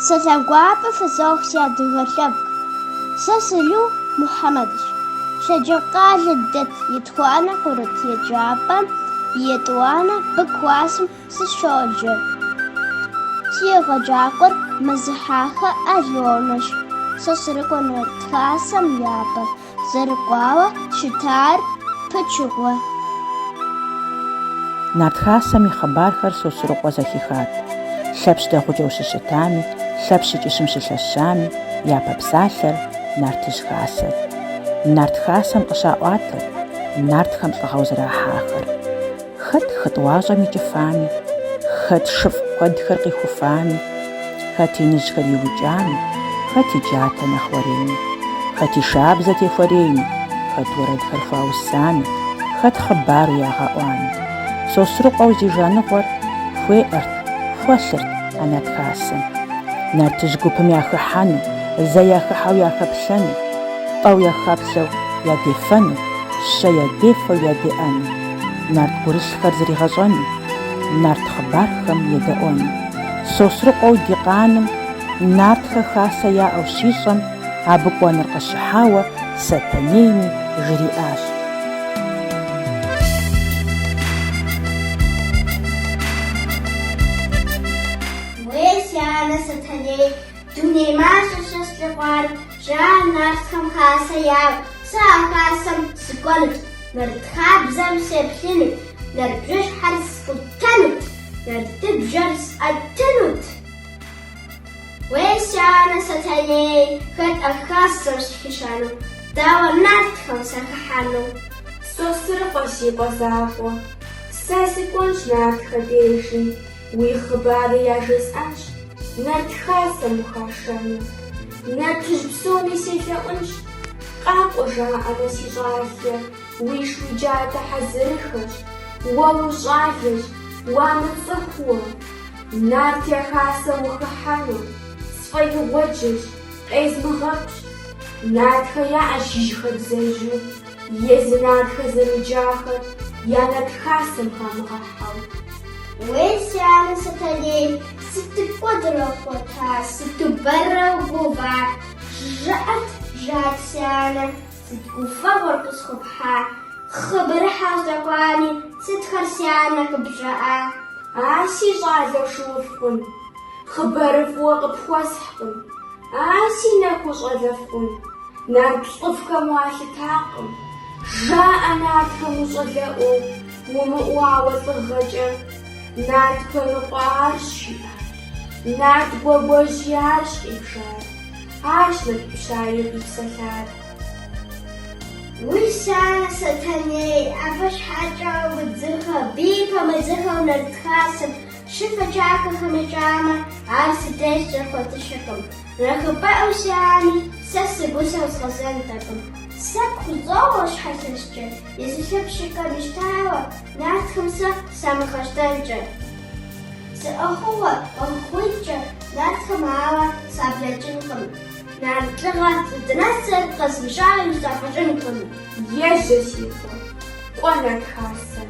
Сэлам гуапэ фызох, си адыгэ лъэпкъ. Сэ сы-Лу Мухьэмэдщ. Шэджэм къалэ дэт етхуанэ курыт еджапӏэм и етӏуанэ Б классым сыщоджэ. Си егъэджакӏуэр Мэзыхьэхэ Алёнэщ. Сосрыкъуэ Нарт Хасэм япэ зэрыкӏуауэ щытар пычыгъуэ. Нарт Хасэм и хъыбархэр Сосрыкъуэ зэхихат. Лъэпщ дэгъуджэу щыщытами, Лъэпщ и кӏыщым щылъэщами, япэ псалъэр Нартыжь Хасэт. Нарт Хасэм къыщаӏуатэт нартхэм лӏыгъэу зэрахьахэр. Хэт хы тӏуащӏэм икӏыфами, хэт шыфӏ куэдхэр къихуфами, хэт иныжьхэр иукӏами, хэт и джатэ нэхъ уэрейми, хэт и шабзэ техуэрейми, хэт уэрэдхэр хуаусами, хэт хъыбару ягъэӏуами. Сосрыкъуэу зи жаныгъуэр хуеӏэрт, хуэлъырт а Нарт Хасэм. Нартыжь гупым яхыхьэну, зэ яхыхьэу яхэплъэну, тӏэу яхэплъэу ядефэну, щэ ядефэу ядеӏэну, нарт гурылъхэр зригъэщӏэну, нарт хъыбархэм едэӏуэну. Сосрыкъуэу ди къаным нартхэ хасэ яӏэу щищӏэм, абы кӏуэныр къыщыхьауэ Сэтэнейми жриӏащ. Уей, си анэ Сэтэней, дуней мащӏэ сэ слъэгъуар, жаӏэ нартхэм хасэ яӏэу, сэ а хасэм сыкӏуэнут, нарт хабзэм сеплъынут, нарт бжэщхьэр скъутэнут, нартыбжьэр сӏэтынут. Уей, си анэ Сэтэней, хэт а хасэм сыхишэну, дауэ нартхэм сахыхьэну? Сосрыкъуэ, си къуэ закъуэ, сэ сыкӏуэнщ нартхэ дежи, Уи хъыбарыр яжесӏэнщ, Нарт Хасэм ухашэну. Нартыжь псоми селъэӏунщ, къакӏуэ жаӏэмэ, си щӏалэ, уиш уи джатэ хьэзырыхэщ, уэ ущӏалэщ, уамыцӏыху уэ. Нарт я хасэм ухыхьэну, сфӏэигъуэджэщ, къезмыгъэкӏущ. Нартхэ яӏэщ ижь хабзэжьу, езы нартхэ зэмыджахэр я Нарт Хасэм хамыгъэхьэу. Уей, си анэ Сэтэней, сыту куэдрэ укӏуэта, сыту бэрэ угува? Жыӏэт, жыӏэт, си анэ, сыт гуфӏэгъуэр къысхуэпхьа? Хъыбарыхьэ уздэкӏуами, сытхэр си анэ къыбжаӏа? А си щӏалэу шууфӏ хъун, хъыбарыфӏ уэ къыпхуэсхькъым. А си нэхуу щӏалэфӏ хъун, нарт лӏыфӏхэм уалъытакъым. Жаӏэ нартхэм ущӏалэӏуэу, умыӏуауэ лӏыгъэкӏэ. Нарт Пэрыкъуэ арщ жиӏар, нарт Гуэгуэжьи арщ къибжар, арщ нарт Пщаи къипсэлъар. Уи си анэ Сэтэней, абы щхьэкӏэ умыдзыхэ, бий пэмыдзыхэу нарт хасэм Щыфэ кӏахэхэм икӏамэ, ар си дежкӏэ куэдыщэкъым. Нэхъыбэӏуэу си ани, сэ сигъусэу згъэзэнтэкъым. Сэ пхузоуэ щхьэ лъэщкӏэ, езы Лъэпщи къэмыщтауэ, нартхэм сэ самыгъэщтэнкӏэ. Зы ӏуэхугъуэ ӏуэхугъуитӏкӏэ нартхэм ауэ саблэкӏынкъым. Нарт лӏыгъэр здынэсыр къэзмыщӏауи сафӏэкӏынкъым. Ежьэ, си къуэ, кӏуэ нарт хасэм.